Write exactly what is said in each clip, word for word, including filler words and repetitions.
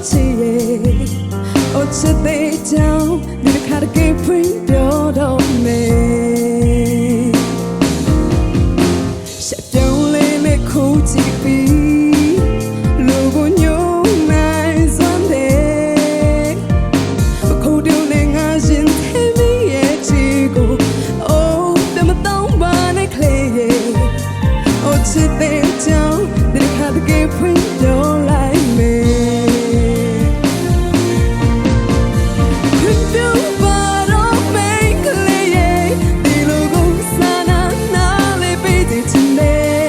ချစ်ရဲ့ အိုချစ်သေးကြောင်းဒီတစ်ခါတကယ်ဖွင့်ပြောတော့မယ် ရှက်ပြုံးလေးနဲ့ခုကြည့်ပြီးလူကိုညှို့နိုင်စွမ်းတယ် အခုတည်းနဲ့ငါရင်ထဲမိရဲ့ချစ်ကို အိုတမတောင်းပါနဲ့ချစ်ရဲ့ အိုချစ်သေးကြောင်းဒီတစ်ခါတကယ်ဖွင့်ပြောလိုက်မယ် ခွင့်ပြုပါတော့မိန်းကလေးရဲ့ ဒီလိုကိုစာနာနားလည်ပေးစေချင်တယ်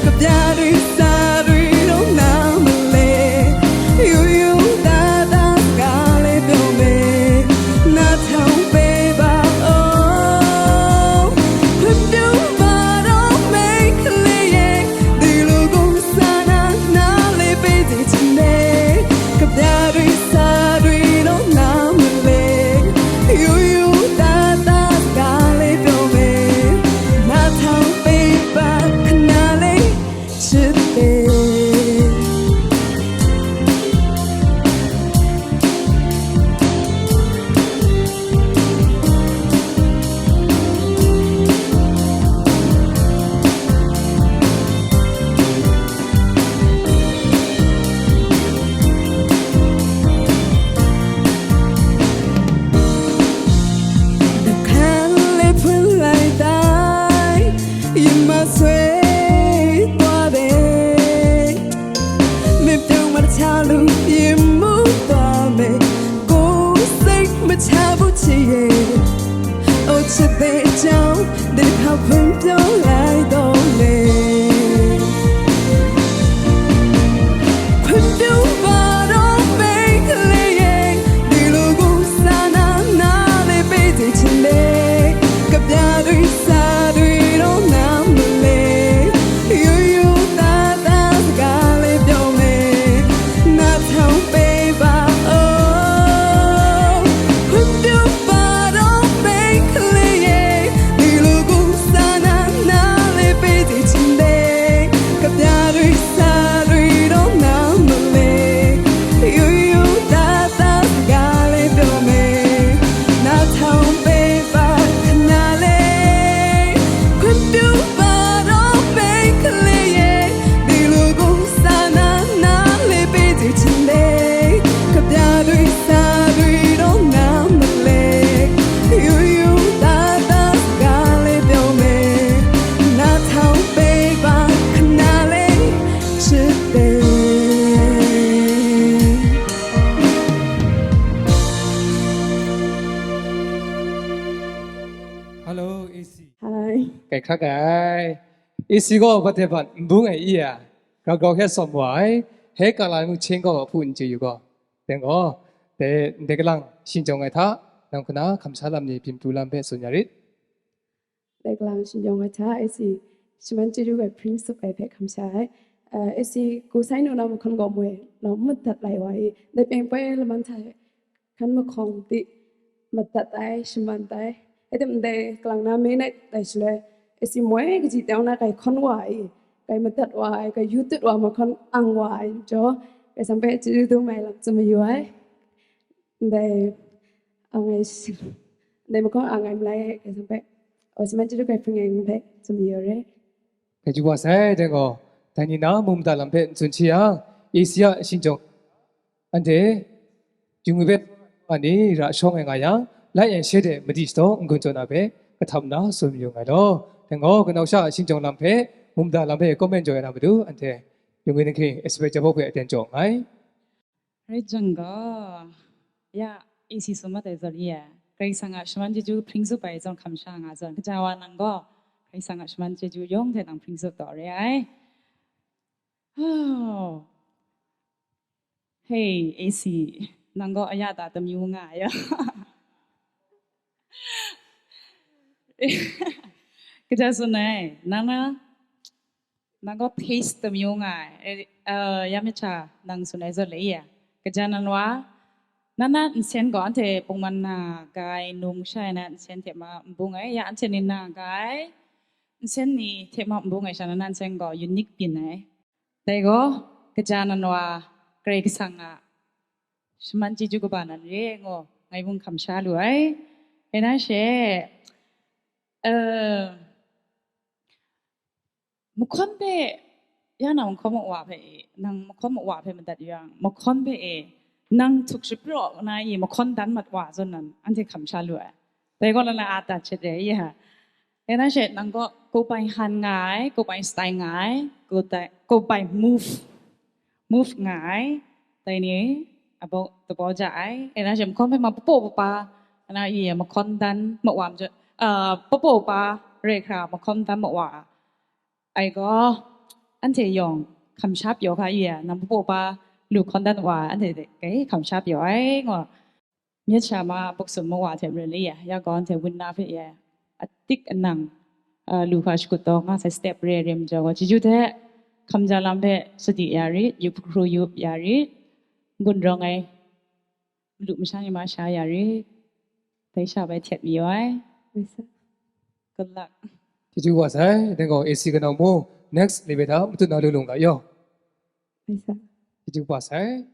ကဗျာတွေစာတွေတော့နားမလဲ ရိုးရိုးသားသားစကားလေးပြောမယ် နားထောင်ပေးပါဦး ခွင့်ပြုပါတော့မိန်းကလေးရဲ့ ဒီလိုကိုစာနာနားလည်ပေးစေချင်တယ် ကဗျာတွေစာတွေတော့နားမလဲ ရိုးရိုးသားသားစကားလေးပြောမယ် နားထောင်ပေးပါခဏလေးချစ်တယ် တခါလေးဖွင့်လိုက်တိုင်းရင်မဆွဲသွားတယ် မင်းပြုံးမတခြားလူရင်မူသွားမယ် ကိုယ်စိတ်မချဘူးချစ်ရဲ့ အိုချစ်တဲ့အကြောင်းဒီတစ်ခါဖွင့်ပြောလိုက်တော့မယ် ခွင့်ပြုပါတော့မိန်းကလေးရဲ့ ဒီလိုကိုစာနာနားလည်ပေးစေချင်တယ် ကဗျာတွေစာတွေတော့နားမလဲ ရိုးရိုးသားသားစကားလေးပြောမယ် နားထောင်ပေးပါဦး ခွင့်ပြုပါတော့မိန်းကလေးရဲ့ ဒီလိုကိုစာနာနားလည်ပေးစေချင်တယ် ကဗျာတွေစာတွေတော့နားမလဲ ရိုးရိုးသားသားစကားလေးပြောမယ် နားထောင်ပေးပါခဏလေး ခွင့်ပြုပါတော့မိန်းကလေးရဲ့ ဒီလိုကိုစာနာနားလည်ပေးစေချင်တယ် ကဗျာတွေစာတွေတော့နားမလဲ ရိုးရိုးသားသားစကားလေးပြောမယ် နားထောင်ပေးပါခဏလေးချစ်တယ် Hello, A C. Hi. ကဲ ခက်ခဲ။ A C က ဘတ်တဲဘတ် ဘူးငယ် အီးယာ ဂေါဂေါဟဲ စော်မွၢ် ဟဲကလာမှု ချင်း က အဖု အင်္ကျီ ယူ က တဲ ငေါ် တဲ ဒဲကလင် ရှင်းကြောင်း ငယ် ထ နောင် က န ခမ် ဆ လမ် နေ ပြင် ပူ လမ် ဖဲ စွန် ညာ ရစ်။ ဒဲကလင် ရှင်းကြောင်း ငယ် ထ A C ရှမန် ကျေးဇူး ဂဲ Prince ပဲ ဖဲ ခမ် ဆ အဲ A C ကိုယ်ဆိုင်တို့ နောက် မခွန်ကော်မွဲ နောက် မတ်သက်လိုက်ဝါ 이 လက် ပြိုင်ပွဲ လမန် ထ ခန်းမခုံ သီး မတ်သက်တိုင်း ရှမန်တိုင်း အဲ့ဒီမတိုင် ကလင်နာမင်းနဲ့ တိုင်ရှလဲ အစီမွဲ ကကြည် တောင်းနာ ကိုင်ခွန်ဝါ E ကိုင်မတ်သက်ဝါ 이 ကိုင်ယူသွတ်ဝါ မခွန်အင်ဝါ 이 ကျော် ကိုင်စံပဲ ကျေးဇူးတင်မယ်လို့ ကျွန်မယူပါ 이 တိုင် အငယ် တိုင် မခွန်အငယ်မလိုက် ကိုင်စံပဲ အစီမံ ကျေးဇူး ကိုင်ဖင်ငယ် ဖဲ ကျွန်မယူရဲ ကဲ ယူပါဆိုင် တဲ ငေါ် တိုင် နီ နာ မုံမတ လမ် ဖဲ စွန် ချီ ယံ A C အ ရှင်းကြောင်း အန်တေ ယူငွေ ဖဲ အနီ ရ ရှောင်း ငယ် ငါ ယံ လိုက် ယံ ရှဲ တဲ့ မတိ စတော့ ငွေ ကြော် နာ ဖဲ ကထပ် နာ စွန် မယူ ငါ လီၤ တဲ ငေါ် ကနောက် ရှ ရှင်းကြောင်း လမ် ဖဲ မုံမတ လမ် ဖဲ comment ကြော် ရ နာ မတူ အန်တေ ယူငွေ နခင် အစပဲ ကြဖို့ ဖဲ အတန် ကြော် ငါ ရ ကြံ က ယ A C ဆိုမှ တဲ ဇော်လီ ယ ကရိ ဆန် က ရှမန် ကျေးဇူး Prince ပဲ စွန် ခမ် ရှ ငါ စွန် ကကြ ဝါ နင် က ကရိ ဆန် က ရှမန် ကျေးဇူး ယုံ ထဲ နင် Prince တော်ရဲ 이 ဟေး A C နင် က အရသာ တစ်မျိုး ငါ ယ ကကြ စွန် နဲ နင် န နင် က taste တစ်မျိုး ငါ အဲ အဲ ယမချာ နင် စွန် နဲ စွန် လဲ ယ ကကြ နင် ဝါ နင် န အင်စင် က အန်တေ ပုံမှန် နာ ဂိုင် နုံ ရှ န အင်စင် ထဲ မ ဘူးငယ် ယ အန်တေ နီ နာ ဂိုင် အင်စင် နီ ထဲ မ ဘူးငယ် ရှ န န အင်စင် က unique ပြင် နဲ တဲ က ကကြ နင် ဝါ ကရိ ကဆန် က Shaman chyeju kaba nan re ngu, ngai mung hkam sha lu ai. Rai na she, eh, mahkawn hpe, ya nang mahkawn mawa hpe e, nang mahkawn mawa hpe madat yang, mahkawn hpe e, nang htuk shapraw na i mahkawn dan mat wa zawn nan, anhte hkam sha lu ai. Dai gaw lana a dat shet re, ya. Rai na she, nang gaw, ko bai han nga ai, ko bai stai nga ai, ko bai, ko bai move, move nga ai, dai ni, a baw, dabaw ja ai. Rai na she, mahkawn hpe ma papaw papa, na i mahkawn dan mawa majaw, ah, papaw papa rai hkra mahkawn dan mawa ai gaw, anhte yawng hkam sha pyaw hka i, nang papaw papa lu hkawn dan wa ai, anhte hte kai hkam sha pyaw ai, ngu. Myit sha ma buksun mawa hte maren le ya, ya gaw anhte wun na hpe ya, atik anang, a, lu hkra shakut taw nga sai step re re majaw gaw, chyeju hte hkam ja lam hpe sadi ya rit, yup hkru yup ya rit, n-gun rawng ai, malu masha ni ma sha ya rit, dai sha bai htet mayu ai. Good luck. Chyeju wa sai, dai gaw A C kanau mu, next le bai da, matut na lu lung ga yaw. Chyeju wa sai.